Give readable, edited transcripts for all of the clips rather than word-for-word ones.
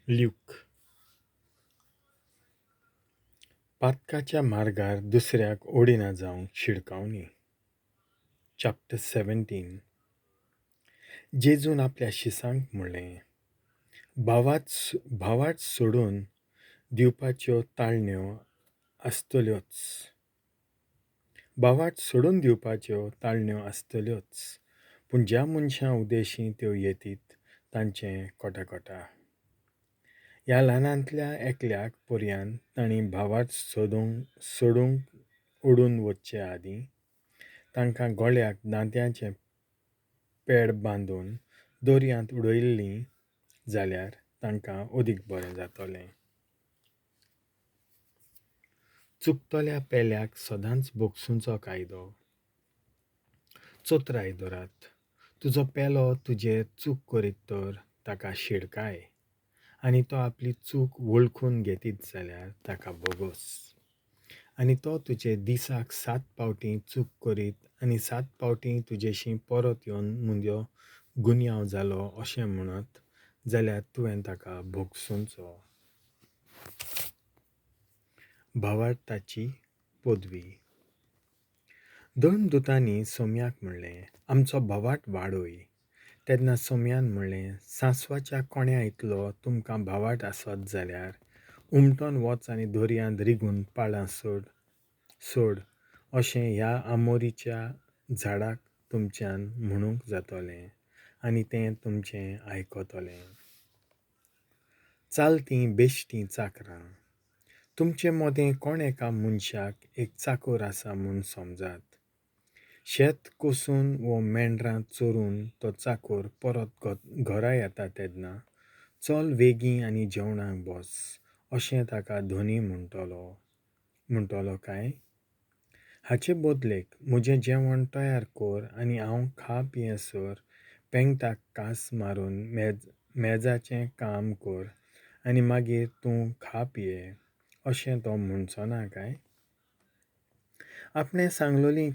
Luke. पातकाच्या मार्गार दुसऱ्याक ओडिना जावंक शिडकावणी. चॅप्टर 17. जेजून आपल्या शिसांक म्हणलें, भावार्त सोडून दिवपाच्यो ताळण्यो आसतल्योच. भावार्त सोडून दिवपाच्यो ताळण्यो आसतल्योच, पूण ज्या मनशां उदेशीं त्यो येतीत तांचें कोटाकोटा. ह्या ल्हानांतल्या एकल्याक पर्यान तांणी भावार्त सोडूंक ओडून वचचे आदीं तांकां गळ्याक दांत्याचें पेड बांदून दर्यांत उडयल्लीं जाल्यार तांकां अदीक बरें जातलें. चुकतल्या पेल्याक सदांच भोगसुचो कायदो. चोत्राय धरात, तुजो पेलो तुजेर चूक करीत तर ताका शिडकाय आनी तो आपली चूक वळखून घेतीत जाल्यार ताका भोगोस. आनी तो तुजे दिसाक 7 फावटीं चूक करीत आनी 7 फावटीं तुजेशी परत येवन मुंद्यो गुन्यांव जालो अशें म्हणत जाल्यार तुवें ताका भोगसुचो. भावार्थाची पदवी. धर्मदुतांनी सोम्याक म्हणलें, आमचो भावार्थ वाडय. तेन्ना सोम्यान म्हणलें, सांसवाच्या कोण्या इतलो तुमकां भावार्थ आसत जाल्यार उमटोन वच आनी दर्यांत रिगून पाळां सोड अशें ह्या आमोरीच्या झाडाक तुमच्यान म्हणूंक जातलें आनी तें तुमचें आयकतलें. चालतीं बेश्टीं चाकरां. तुमचे मदें कोण एका मनशाक एक चाकोर आसा म्हूण समजात. शेत कोसून वो मेंढरां चोरून तो चाकोर परत घरा येता तेन्ना चल वेगीं आनी जेवणाक बस अशें ताका धनी म्हणटलो काय? हाचे बदलेक म्हजें जेवण तयार कर आनी हांव खा पियेसर पेंगटाक कास मारून मेजाचें काम कर आनी मागीर तूं खा पिये अशें तो म्हणचो ना काय? आपणें सांगलोलीं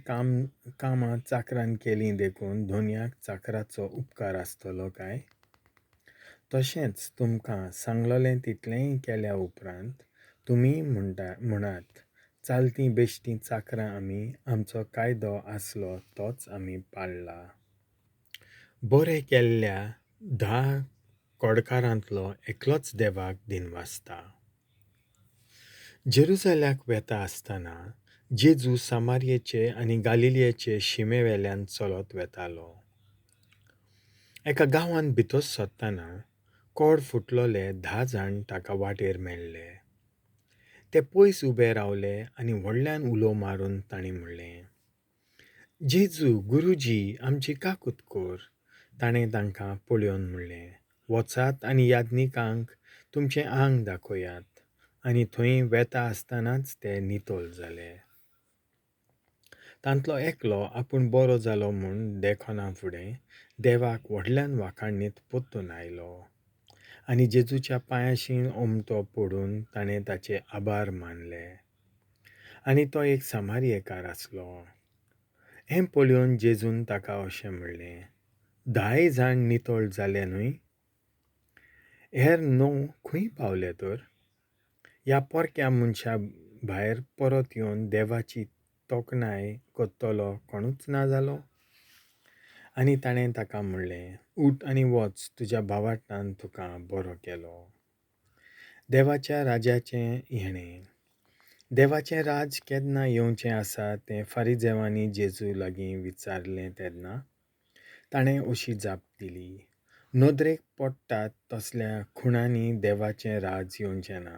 कामां चाकरान केलीं देखून धनयाक चाकराचो उपकार आसतलो काय? तशेंच तुमकां सांगलोलें तितलेंय केल्या उपरांत तुमी म्हणात, चालतीं बेश्टीं चाकरां आमी, आमचो कायदो आसलो तोच आमी पाळ्ळा. बरें केल्ल्या 10 कोडकारांतलो एकलोच देवाक दिनवासता. जेरुजाल्याक वेता आसतना जेजू सामारियेचे आनी गालिलियेचे शिमेवेल्यान चलत वेतालो. एका गांवांत भितर सरतना कोड फुटलोले 10 जाण ताका वाटेर मेळ्ळे. ते पयस उबे रावले आनी व्हडल्यान उलो मारून तांणी म्हणलें, जेजू गुरुजी आमची काकूत कर. ताणें तांकां पळोवन म्हणलें, वचात आनी याज्ञिकांक तुमचें आंग दाखयात. आनी थंय वेता आसतनाच ते नितळ जाले. तांतलो एकलो आपूण बरो जालो म्हूण देखना फुडें देवाक व्हडल्यान वाखाणीत परतून आयलो आनी जेजूच्या पांयाशी ओमथो पडून ताणें ताचे आभार मानले. आनी तो एक सामारियेकार आसलो. हें पळोवन जेजून ताका अशें म्हणलें, 10 जाण नितळ जाले न्हय? हेर 9 खंय पावले तर? ह्या परक्या मनशा भायर परत येवन देवाची तोखणाय करतलो कोणूच ना जालो? आनी ताणें ताका म्हणलें, उठ आनी वच, तुज्या भावार्थान तुका बरो केलो. देवाच्या राज्याचें येणें. देवाचें राज केन्ना येवचें आसा तें फारिजेवांनी जेजू लागीं विचारलें तेन्ना ताणें अशी जाप दिली, नदरेक पडटात तसल्या खुणांनी देवाचें राज येवचें ना.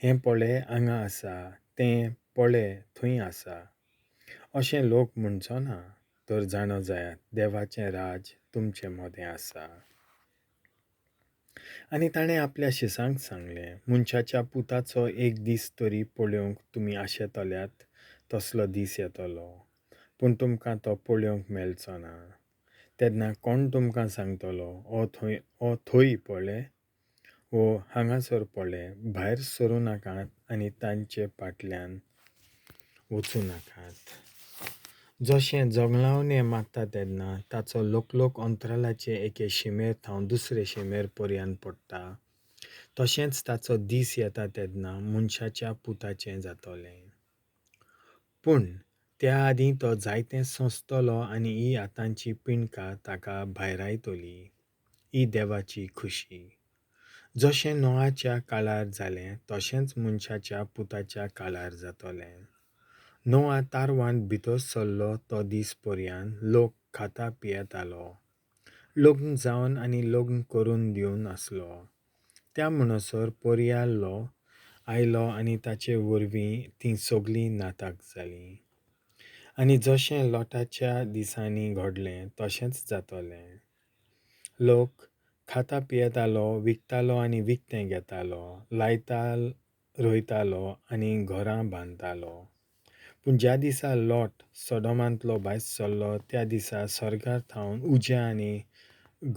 हें पळे हांगा आसा, तें पळे थंय आसा अशें लोक म्हणचो ना, तर जाणो जायात देवाचें राज तुमचे मदें आसा. आनी ताणें आपल्या शिसांक सांगलें, मनशाच्या पुताचो एक दीस तरी पळोवंक तुमी आशेतल्यात तसलो दीस येतलो, पूण तुमकां तो पळोवंक मेळचो ना. तेन्ना कोण तुमकां सांगतलो, ओ थंय पळे वो हांगासर पळे, भायर सरूं नाकात आनी तांचे फाटल्यान वचूं नाकात. जशें जोगलावणें मारता तेन्ना ताचो लोकलोक अंतराळाचे एके शिमेर थावन दुसरे शिमेर पर्यंत पडटा, तशेंच ताचो दीस येता तेदनां मनशाच्या पुताचें जातलें. पूण त्या आदीं तो जायतें सोंसतलो आनी ही आतांची पिंडका ताका भायरायतली. ही देवाची खुशी. जशें नोआच्या काळार जालें तशेंच मनशाच्या पुताच्या काळार जातलें. नोआ तारवांत भितर सरलो तो दीस पर्यान लोक खाता पियेतालो, लग्न जावन आनी लग्न करून दिवन आसलो. त्या म्हणसर पर्यालो आयलो आनी ताचे वरवीं तीं सगलीं नाताक जालीं. आनी जशें लोटाच्या दिसांनी घडलें तशेंच जातलें. लोक खाता पियेतालो, विकतालो आनी विकतें घेतालो, लायता रोयतालो आनी घरां बांदतालो. पूण ज्या दिसा लोट सोडोमांतलो भायर सरलो त्या दिसा सर्गार थावन उज्या आनी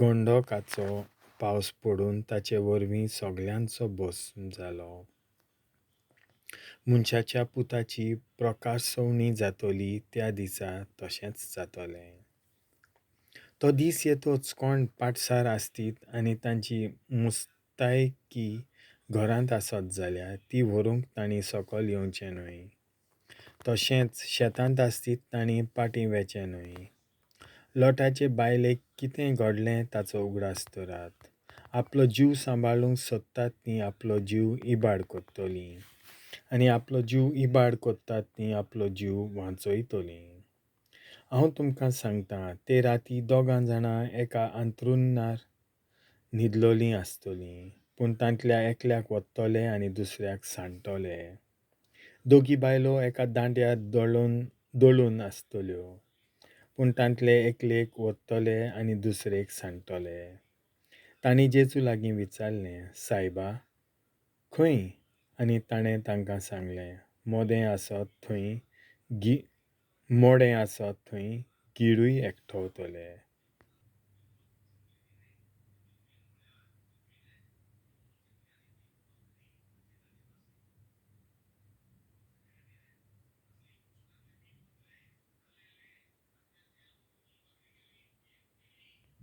गंडकाचो पावस पडून ताचे वरवीं सगल्यांचो भस्म जालो. मनशाच्या पुताची प्रकाशवणी जातली त्या दिसा तशेंच जातलें. तो दीस येतोच कोण पाटसार आसतीत आनी तांची मुस्तायकी घरांत आसत जाल्यार ती व्हरूंक तांणी सकयल येवचें न्हय. तशेंच शेतांत आसतीत तांणी पाटीं वेचें न्हय. लोटाचे बायलेक कितें घडलें ताचो उगडास दवरात. आपलो जीव सांबाळूंक सोदतात तीं आपलो जीव इबाड करतलीं आनी आपलो जीव इबाड करतात तीं आपलो जीव वांचयतलीं. हांव तुमकां सांगतां, ते राती दोगां जाणां एका अंत्रुणार न्हिदलोलीं आसतलीं, पूण तांतल्या एकल्याक वतले आनी दुसऱ्याक सांडटले. दोगी बायलो एका दांड्यार दळून आसतल्यो, पूण तांतले एकलेक वतले आनी दुसरेक सांडटले. तांणी जेजू लागीं विचारलें, सायबा खंय? आनी ताणें तांकां सांगलें, मोदें आसत थंय मोडें आसत थंय गिडूय एकठांवतले.